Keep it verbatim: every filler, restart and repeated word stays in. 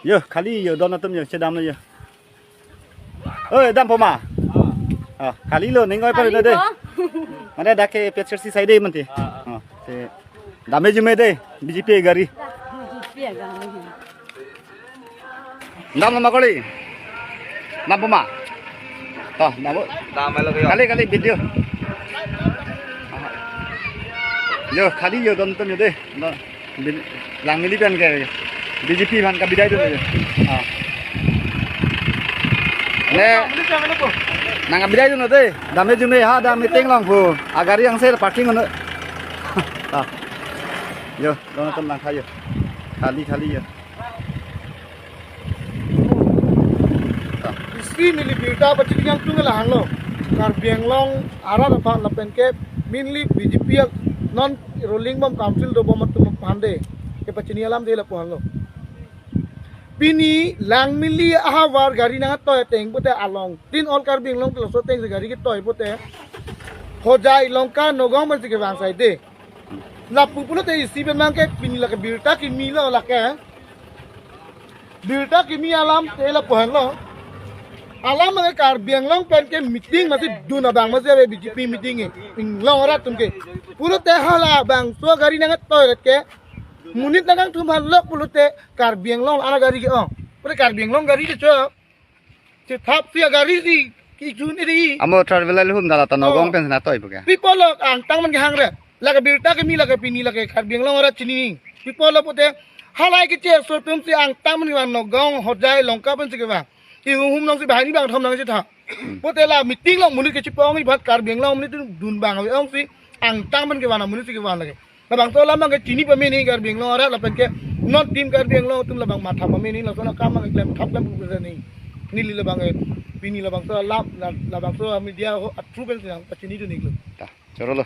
Yo, khali yo, don atum yo, chedamlo yo. Oi, dampo ma? Ah, khalilo, ning oi pari na de. Khali po. Mane dak ke P H R C side mati. Ah, ah. Ah, si dame jume de, B J P gari. B J P gari. Damlo ma kali? Dampo ma? Toh, dampo. Damlo yo. Khali, khali video. Yo, khali yo, don atum yo de. Don. Bin-, Langmili pen ke B J P aphan kabidai dun ajo. Ah. Ne, nang kabidai dun de. Dame jume ha, dame meeting along pu. Agari angse parking on. Ah. Yo, don atum nangkha yo. Khali, khali yo. Ah. Isi neli birta pachini kangtung la hanglo. Karbi Anglong arat aphan lapen ke mainly B J P ak non ruling bom council dobom atum aphan de kepachini alam de lapu hanglo. Pini Langmili ahavar gari nangtoi ateng pute along tin all Karbi Anglong ke laso ateng si gari ketoi pute Hojai, Lanka, Nagaon pensi kevang sai de. Lapu pulote isi pen mang ke pini lake birta kimi lo lake. Birta kimi alam te lapu hanglo. Alam mang ke Karbi Anglong pen ke meeting masi dun abang masi ave B J P meeting e. Inglong arat atum ke. Pulote hala bangso gari nangtoi ret ke. Monit nangkangthum halo pulote Karbi Anglong ana gari ke ong. Pute Karbi Anglong gari ke cho. Chethap si agari si kichun iri. Amo travel alhum dala ta Nagaon Oh. pen si natoi pu ke. People lo angtang man kehang re. Lake birta kimi lake pini lake Karbi Anglong arat chini. People lo pute halai ke che so tum si angtang man kevang Nagaon, Hojai, Lanka pensi kevang. Ihum hum nangsi bahani bangthom nangsi tha. Pute la meeting along monit kechipong-i bat Karbi Anglong monit dun bang ave ongsi angtang man kevang monit si kevang lake. Labangso alam abang ke chini pame ni Karbi Anglong arat lapen ke non team Karbi Anglong atum labang matha pame ni laso akam abang klem thap klem pu ni. Neli labang ke pini labangso alam la-, labangso media ho atru pen si nangpachini dun iklo. Ta, chorolo.